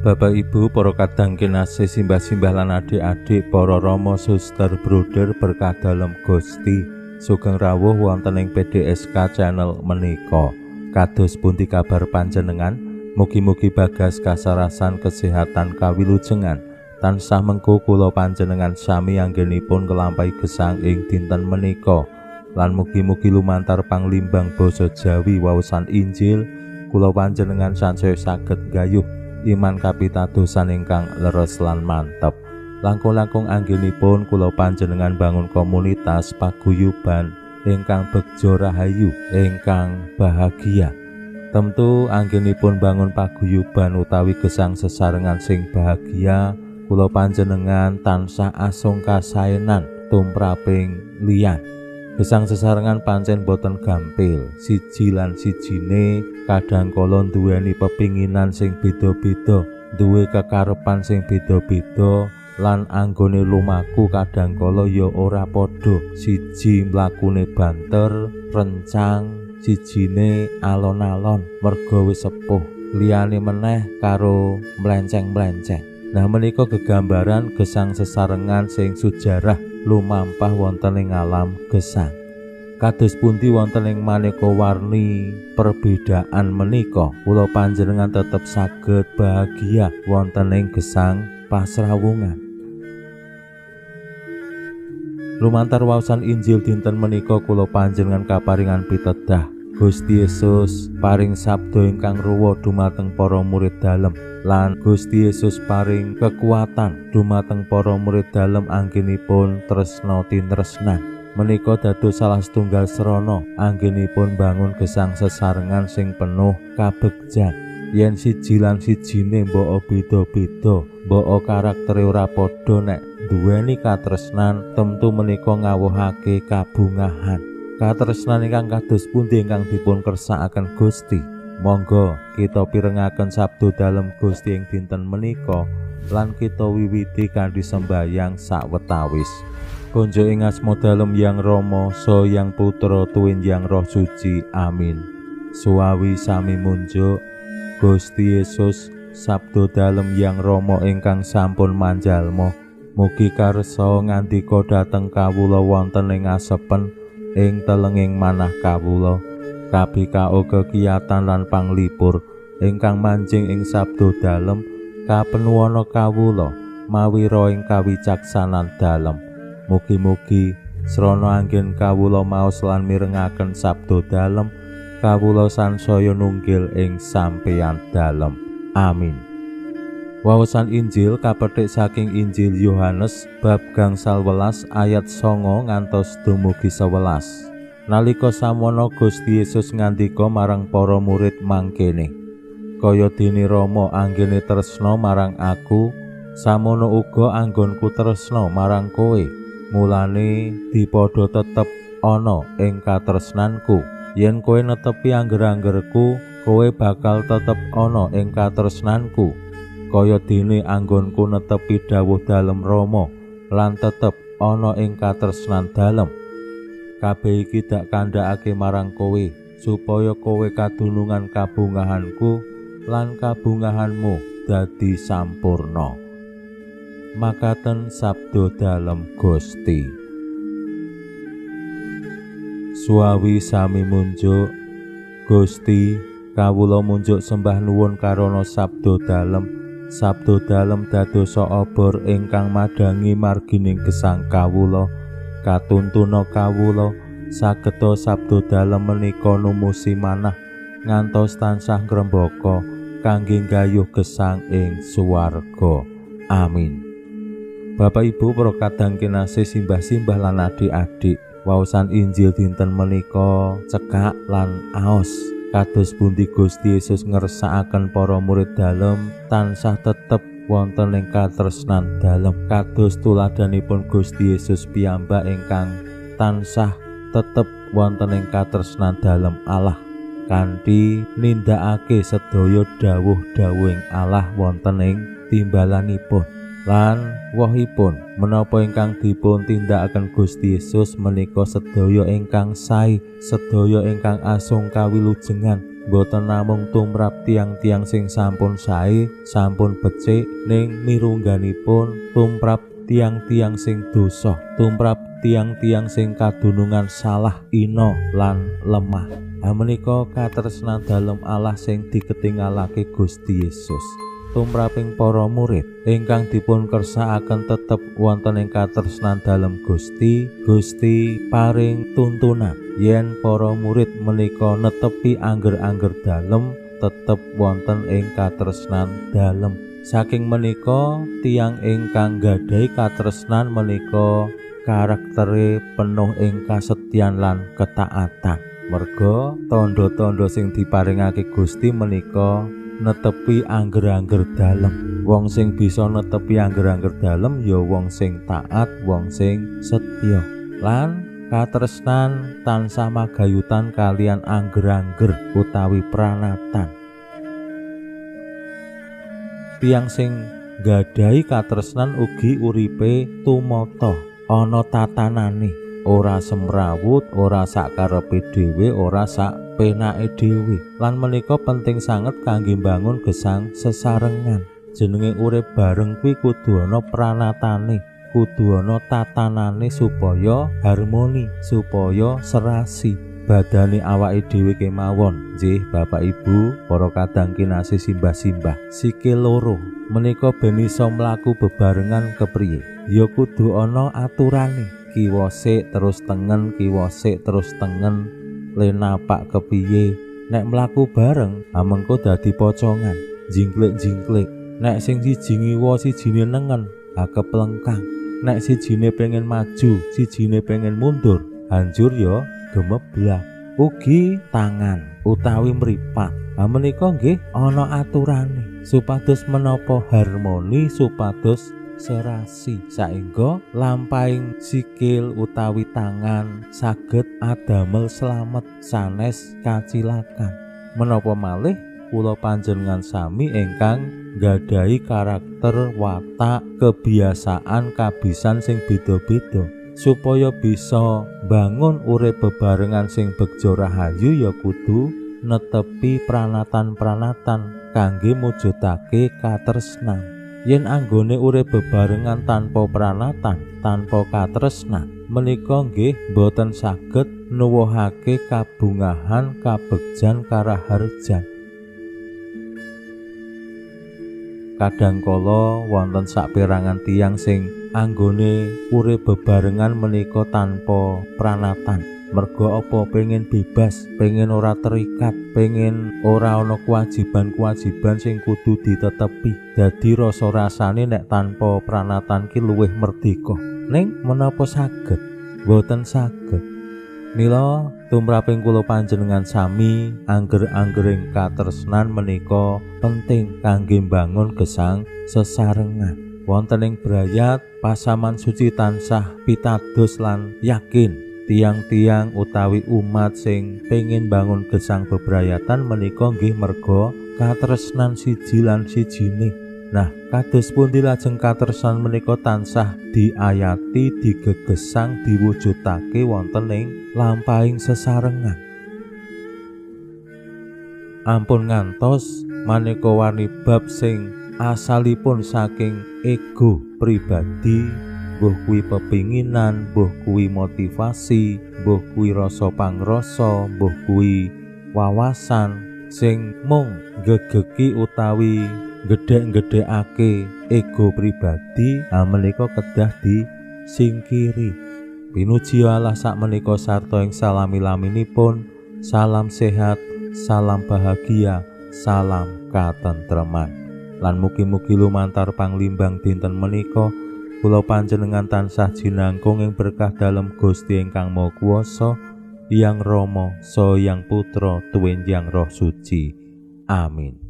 Bapak Ibu, para kadang kinasih, simbah-simbah lan adik-adik, para rama, suster, bruder berkah dalem Gusti, sugeng rawuh wonten ing PDSK channel menika. Kados pundi kabar panjenengan? Mugi-mugi bagas kasarasan kesehatan kawilujengan. Tansah mengko kula panjenengan sami anggenipun nglampahi gesang ing dinten menika. Lan mugi-mugi lumantar panglimbang basa Jawi waosan Injil kula panjenengan sansaya saged nggayuh iman kapitadosan ingkang leres lan mantep. Langkung-langkung anggenipun kula panjenengan bangun komunitas paguyuban ingkang begja rahayu, ingkang bahagia. Tentu anggenipun bangun paguyuban utawi gesang sesarengan sing bahagia, kula panjenengan tansah asung kasaenan tumraping liyan. Gesang sesarengan pancen boten gampil, siji lan sijine kadang kala duweni pepinginan sing beda-beda, duwe kekarepan sing beda-beda, lan anggone lumaku kadang kala ya ora padha. Siji mlakune banter, rencang, sijine alon-alon merga wis sepuh, liyane meneh karo mlenceng-mlenceng. Nah, menika gegambaran gesang sesarengan sing sujarah lumampah wonten ing alam gesang. Kados pundi wonten ing maneka warni perbedaan menika, kula panjenengan tetep saged bahagia wonten ing gesang pasrawungan. Lumantar waosan Injil dinten menika kula panjenengan kaparingan pitedah. Gusti Yesus paring sabda ingkang ruwa dumateng para murid dalem, lan Gusti Yesus paring kekuatan dumateng para murid dalem anggenipun tresna tinresnan. Menika dados salah setunggal srana anggenipun bangun gesang sesarengan sing penuh kabegjan. Yen siji lan sijine mbok beda-beda, mbok karaktere ora padha, nek duweni katresnan tentu menika ngawuhake kabungahan. Katresnan ingkang kados pundi ingkang dipun kersakaken Gusti? Monggo kita pirengaken sabda dalem Gusti ing dinten menika lan kita wiwiti kanthi sembayang sawetawis. Konjo ing asma dalem Yang Rama, Saha Yang Putra, tuwin Yang Roh Suci. Amin. Suwawi sami munjuk Gusti Yesus, sabda dalem Yang Rama ingkang sampun manjalma, mugi karsa ngandika dhateng kawula wonten ing asepen ing telenging manah kawula, kabikao kekiyatan lan panglipur ingkang manjing ing sabda dalem, kapenuwana kawula mawi roh ing kawicaksanan dalem. Mugi-mugi srana anggen kawula maos lan mirengaken sabda dalem, kawula sansaya nunggil ing sampeyan dalem. Amin. Wawasan Injil kapethik saking Injil Yohanes bab 18 ayat 9 ngantos dumugi 11. Nalika samono Gusti Yesus ngandika marang para murid mangkene, kaya dene Rama anggene tresna marang aku, samono uga anggonku tresna marang kowe. Mulane dipadha tetep ana ing katresnanku. Yen kowe netepi angger-anggerku, kowe bakal tetep ana ing katresnanku. Kaya dene anggonku netepi dawuh dalem Rama lan tetep ana ing katresnan dalem. Kabeh iki dak kandhakake marang kowe supaya kowe kadunungan kabungahanku lan kabungahanmu dadi sampurna. Makaten sabda dalem Gusti. Suwawi sami munjuk Gusti, kawula munjuk sembah nuwun karana sabda dalem. Sabda dalem dadosa obor ingkang madhangi margining gesang kawula, katuntuna kawula sageta sabda dalem menika numusi manah ngantos tansah ngrembaka kangge nggayuh gesang ing swarga. Amin. Bapak Ibu, para kadang kinasih, simbah-simbah lan adik-adik, waosan Injil dinten menika cekak lan aos. Kados pundi Gusti Yesus ngersakaken para murid dalem tansah tetep wonten ing katresnan dalem kados tuladhanipun Gusti Yesus piyambak ingkang tansah tetep wonten ing katresnan dalem Allah kanthi nindakake sedaya dawuh-dawuhing Allah wonten ing timbalanipun lan wohipun. Menapa ingkang dipun tindakaken Gusti Yesus menika sedaya ingkang sae, sedaya ingkang asung kawilujengan, boten namung tumrap tiang-tiang sing sampun sae, sampun becik, ning mirungganipun tumrap tiang-tiang sing dosa, tumrap tiang-tiang sing kadunungan salah, ina lan lemah. Menika katresnan dalem Allah sing diketingalake Gusti Yesus tumraping para murid ingkang dipun kersakaken tetep wonten ing katresnan dalem Gusti. Gusti paring tuntunan yen para murid menika netepi angger-angger dalem tetep wonten ing katresnan dalem. Saking menika tiyang ingkang nggadahi katresnan menika karaktere penuh ing kasetyan lan ketaatan. Merga tandha-tandha sing diparingake Gusti menika netepi angger-angger dalem. Wong sing bisa netepi angger-angger dalem ya wong sing taat, wong sing setya. Lan katresnan tansah magayutan kalian angger-angger utawi pranatan. Tiyang sing nggadahi katresnan ugi uripe tumata, ana tatanane, ora semrawut, ora sakarepe dhewe, ora sak penake dhewe. Lan menika penting sanget kangge mbangun gesang sesarengan. Jenenge urip bareng kuwi kudu ana pranatane, kudu ana tatanane supaya harmoni, supaya serasi. Badane awake dhewe kemawon, nggih Bapak Ibu, para kadang kinasih simbah-simbah, sikil loro menika ben iso mlaku bebarengan kepriye? Ya kudu ana aturane. Kiwa sik terus tengen, kiwa sik terus tengen, le napak kepiye. Nek mlaku bareng amengko dadi pocongan, jingklik-jingklik. Nek sing siji ngiwa sijine nengen, keplengkang. Nek sijine pengen maju, sijine pengen mundur, hancur ya gemeblak. Ugi tangan utawi mripat. Menika nggih ana aturane supados menapa harmoni, supados serasi, saengga lampahing sikil utawi tangan saged adamel slamet sanes kacilakan. Menapa malih kula panjenengan sami ingkang nggadahi karakter, watak, kebiasaan, kabisan sing beda-beda, supaya bisa bangun urip bebarengan sing begja rahayu ya kudu netepi pranatan-pranatan kangge mujudake katresnan. Yen anggone urip bebarengan tanpa pranatan, tanpa katresnan, menika nggih boten saged nuwuhake kabungahan, kabegjan, karaharjan. Kadang kala wonten saperangan tiyang sing anggone urip bebarengan menika tanpa pranatan. Merga apa? Pengen bebas, pengen ora terikat, pengen ora ana kewajiban-kewajiban sing kudu ditetepi. Dadi rasa-rasane nek tanpa pranatan ki luwih merdeka. Ning menapa saged? Mboten saged. Mila tumraping kula panjenengan sami angger-anggering katresnan menika penting kangge mbangun gesang sesarengan. Wonten ing brayat pasaman suci tansah pitados lan yakin tiang-tiang utawi umat sing pengin bangun gesang bebrayatan menika nggih merga katresnan siji lan sijine. Nah, kados pundi lajeng katresnan menika tansah diayati, digegesang, diwujudake wonten ing lampahing sesarengan. Ampun ngantos maneka warni bab sing asalipun saking ego pribadi, mbuh kuwi pepinginan, mbuh kuwi motivasi, mbuh kuwi rasa pangrasa, mbuh kuwi wawasan sing mung gegeki utawi gedhek-gedhekake ego pribadi, menika kedah disingkiri. Pinuji Allah sakmenika sarta ing salami-laminipun, salam sehat, salam bahagia, salam katentreman. Lan mugi-mugi lumantar panglimbang dinten menika kula panjenengan tansah jinangkung ing berkah dalem Gusti ingkang Maha Kuwasa, Hyang Rama, Saha Hyang Putra, tuwin Hyang Roh Suci. Amin.